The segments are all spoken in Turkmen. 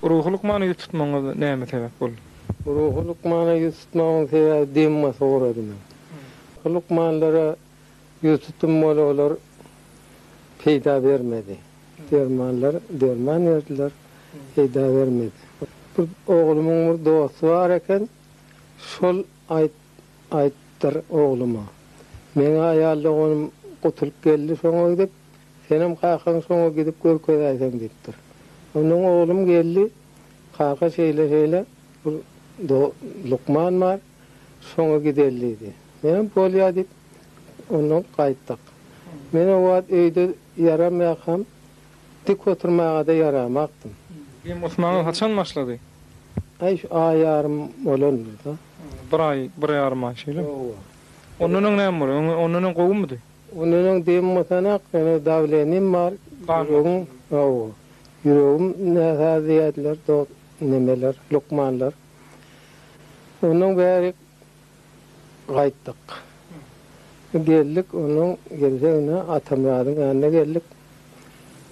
Ruhy lukmana ýüz tutmagyňyz näme sebäp boldy? Ruhy lukmana ýüz tutmagymyň sebäbi dem basyp ugrady meň. Lukmanlara ýüz tutdum weli olar peýda bermedi. Dermanlar derman berdiler, peýda bermedi. Bir oglumyň bir dosty bar eken, şol aýt aýtdyr ogluma. Meň aýal doganym gutulyp geldi şoňa gidip, Senem kakaň şoňa gidip görkezäýseň diýipdir. Onnoň oglum geldi, Kaka şeýle-şeýle bir lukman bar, şoňa gideli diýdi. Menem bolýa diýip, ondan gaýtdyk. Men o wagt öýde ýaramýakam, dik oturmaga-da ýaramakdym. Dem gysmaňyz haçan başlady? Aý, şu aý ýarym bolandyr-da. Bir aý, bir ýarym aý şeýlemi? Hawa. Ondan öň näme bolýar? Ondan öň gowumydy? Ondan öň dem basanak, ýöne dawlenim bar, ýüregiň, hawa, ýüregim näsaz diýýärdiler, dok, nemeler, lukmanlar. Ondan bäri gaýtdyk. Geldik, ondan gelsek ine Atamyradyň ýanyna geldik.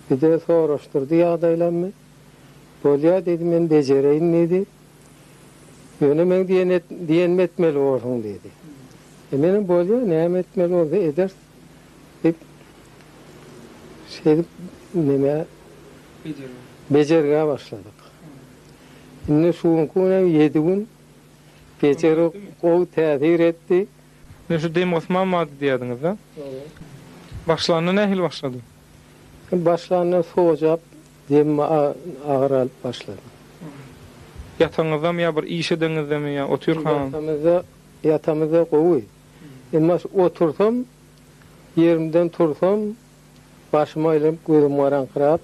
Bize soraşdyrdy ýagdaýlarymy. Bolýar diýdi, men bejereýin diýdi. Ýöne meň diýen et, diýenimi etmeli borsuň diýdi. E menem bolýa, näme etmeli bolsa ederis diýip, şeýdip neme bejergä başladyk. Indi şu günki günem ýedi gün bejergi gowy täsir etdi. Indi şu dem gysmam bardy diýýärdiňiz-dä? Başlanda nähili başlady? Başlanda sojap Demmi agyr alyp başladym. Ýataňyzdamy ýa bir iş edeňizdemi ýa otyrkaňyz? Ýatamyzda, ýatamyzda gowy. Emma şu otursam, ýerimden tursam, başym aýlanyp, gözüm garaňkyrap,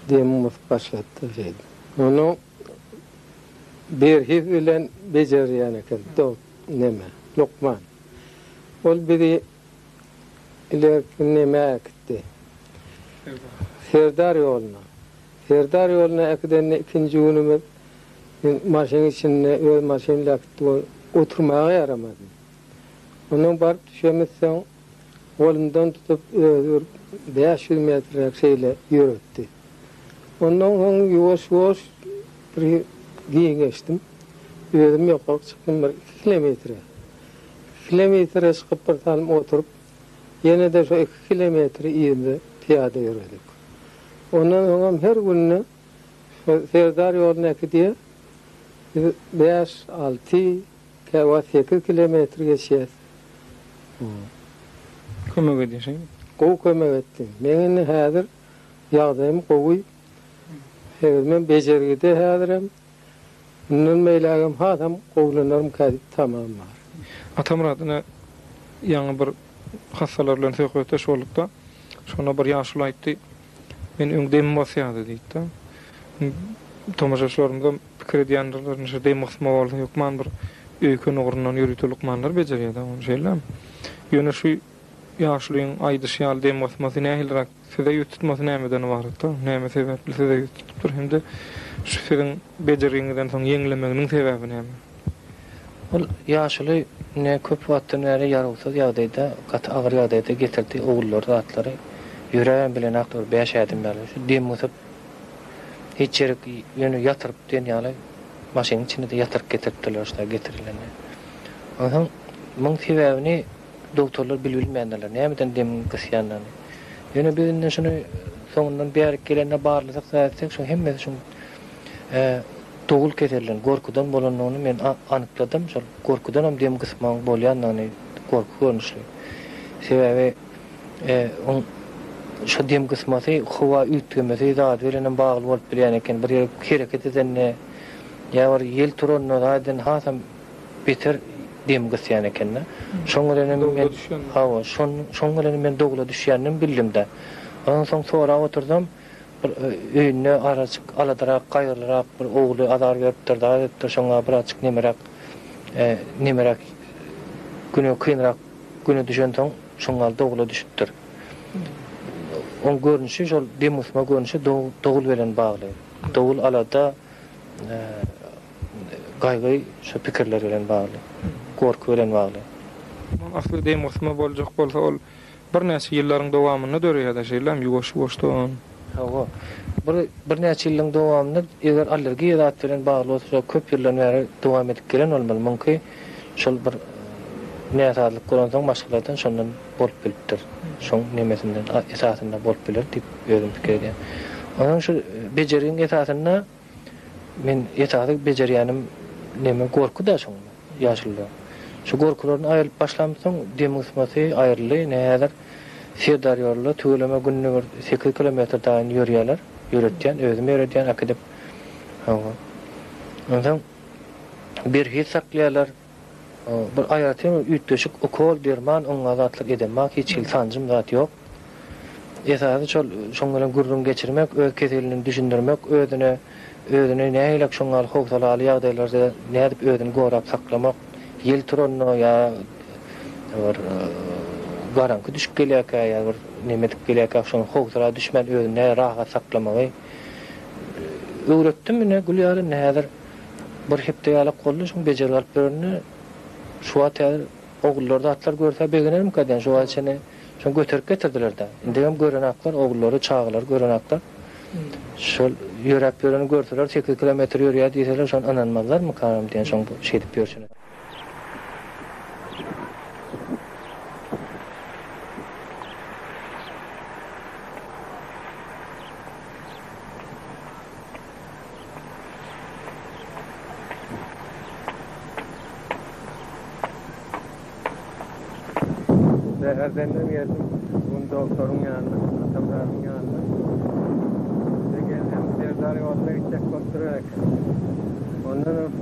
demim gysyp başlady şeýdip. Ony berhiz bilen bejerýän eken, neme, lukman. Ol bizi Ilerki nämä äkitdi? Serdar ýoluna. Serdar ýoluna äkidende ikinji günümiz men maşynyň içinde öz maşynla äkitdi ol oturmaga ýaramadym. Ondan baryp düşemizsoň golumdan tutup özi bir 500 metrräk şeýle ýöretdi. Ondan soň ýuwaş-ýuwaş bir giňeşdim. Özüm ýokaryk çykdym bir iki kilometre. Kilometre çykyp bir salym oturyp, ýene-de şo iki kilometri yzymyza pyýada ýöredik. Ondan soňam her günde şo Serdar ýoluna äkidýär. Biz bäş, alty, käwagt sekiz kilometr geçýäs. Kömek edýär şeýdip. Gowy kömek etdi. Meň indi häzir ýagdaýym gowy. Sebäbi men bejergide häzirem. Mundan beýlägem hasam gowulanarmyka diýip tamam bar. Atamyrat ine ýaňy bir hassalar bilen söhbetdeş boldukda, şonda bir ýaşuly aýtdy, Men öň demim basýardy diýdi-de. Tomaşaçylarymyzam pikir edýändirler, ine şu dem gysma bolsa hökman bir öýken ugrundan ýörite lukmanlar bejerýär-dä ony, şeýlemi? Ýöne şu ýaşulyň aýdyşy ýaly dem gysmasy nähiliräk Size ýüz tutmasy nämeden ybaratda? Näme sebäpli size ýüz tutupdyr hem-de şu siziň bejergiňizden soň ýeňlemeginiň sebäbi näme? Ol ýaşuly ine köp wagtdan bäri ýarawsyz ýagdaýda, gaty agyr ýagdaýda getirdi ogullary zatlary. Ýöräbem bilenokdy bir bäş ädim ýaly. Şu dem gysyp hiç ýerik ýöne ýatyryp diýen ýaly maşynyň içinde-de ýatyryp getiripdirler şular getirilende. Onsoň muň sebäbini Dogtorlar bilbilmändirler, nämeden demiň gysýanyny. Ýöne biz indi şuny soňundan bärik gelende barlasak zat etsek, şuň hemmesi şuň dowul keselinden, gorkudan bolandygyny men anykladym. Şol gorkudanam dem gysmagyň bolýandygyny, gorky görnüşli. Sebäbi oň şo dem gysmasy howa üýtgemesi zady bilenem bagly bolup bilýän eken. Bir ýere hereket edende ýa bir ýel turanda zat edende hasam beter dem gysýan ekende. Şoň bilenem men hawa, şoň bilenem men dowla düşýändigimi bildim-de. Ondan soň sorap otursam, bir öýünde azajyk aladarak, gaýgylyrak bir ogly azar beripdir, zat edipdir, şoňa birazjyk nemeräk, nemeräk güne kynrak güne düşensoň, şoň ýaly dowla düşüpdir. Oň görnüşi şol dem gysma görnüşi dowul bilen bagly. Dowul alada, Gaýgy şu pikirler bilen bagly. Gorky bilen bagly. Munuň asly dem gysma boljak bolsa ol birnäçe ýyllaryň dowamynda döreýär-dä şeýlemi ýuwaş-ýuwaşdan. Hawa. Bir birnäçe ýylyň dowamynda eger allergiýa zat bilen bagly bolsa şol köp ýyldan bäri dowam edip gelen bolmaly. Muňky şol bir näsazlyk bolansoň maşgaladan şondan bolup bilipdir. Şoň nemesinden esasynda bolup biler diýip özüm pikir edýän. Onsoň şu bejergiň esasynda men esasy bejerýänim neme gorky-da şoň ýaşulular. Şu gorkularyny aýrylyp başlamsoň dem gysmasy aýryldy. Ine häzir Serdar ýolda tüweleme günde bir sekiz kilometr daýyn ýörýärler. Ýöretýän, özüm ýöredýän äkidip. Hawa. Onsoň berhiz saklaýarlar. Bir aýratyn bir üýtgeşik ukol, derman, oňa zatlar edemok, hiç hili sanjym zat ýok. Esasy şol şoň bilen gürrüň geçirmek, öz keselini düşündirmek, özüne özüni nähilek şoň ýaly howsalaly ýagdaýlarda nädip özüni gorap saklamak, ýel turanda ýa bir garaňky düşüp gelýärkä ýa bir neme edip gelýärkä şoň howsala düşmän özüni nähili rahat saklamagy öwretdim ine gül ýaly indi häzir Bir hepde ýalak boldy şuň bejergi alyp ýörenine. Şu wagt häzir ogullary zatlar görse begenermikä diýýän. Şu wagta çenli şony göterip getirdiler-dä. Indegem görenaklar, ogullary, çagalary görenaklar. Şol ýöräp ýöreni görseler, sekiz kilometr ýörýär diýseler, şony ynanmazlarmykanam diýýän şoň şeýdip ýörşüne. Bäherdenden geldim. Bu gün dogtoryň ýanyna, Atamyradyň ýanyna. Indi gelsem Serdar ýoluna gitjek bolup durar eken. Ondanam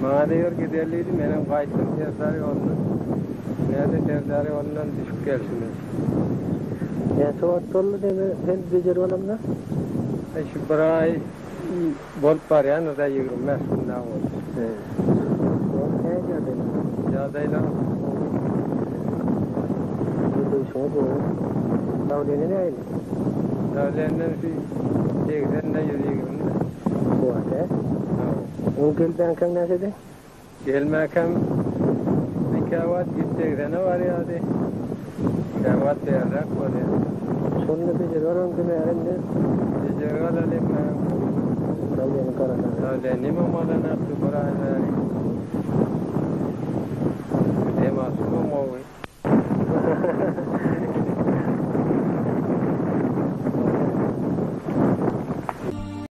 maňa-da ýör gideli diýdi. Menem gaýtdym Serdar ýoluna. Näde Serdar ýolundan düşüp gelşime. Näçe wagt boldy seni sen bejerip alanyňa? Aý şu bir aý bolup barýandyr-da, 25 gün dagy boldy. He. Ony nähili ýagdaýlar? Ýagdaýlar gowy. Ýöreýşiňiz gowy. Dawleniýe nähili? Dawleniýem şu 80-de 120-de. Şu wagt, hä? Hawa. Öň gelmänkäň näçedi? Gelmäkäm käwagt 180-e barýardy, käwagt bärräk bolýar. Şonda bejergi alan dimäge indi. Bejergi alaly meň Dawleniýe garaşan. Dawleniýemem alanok, bir aý bäri.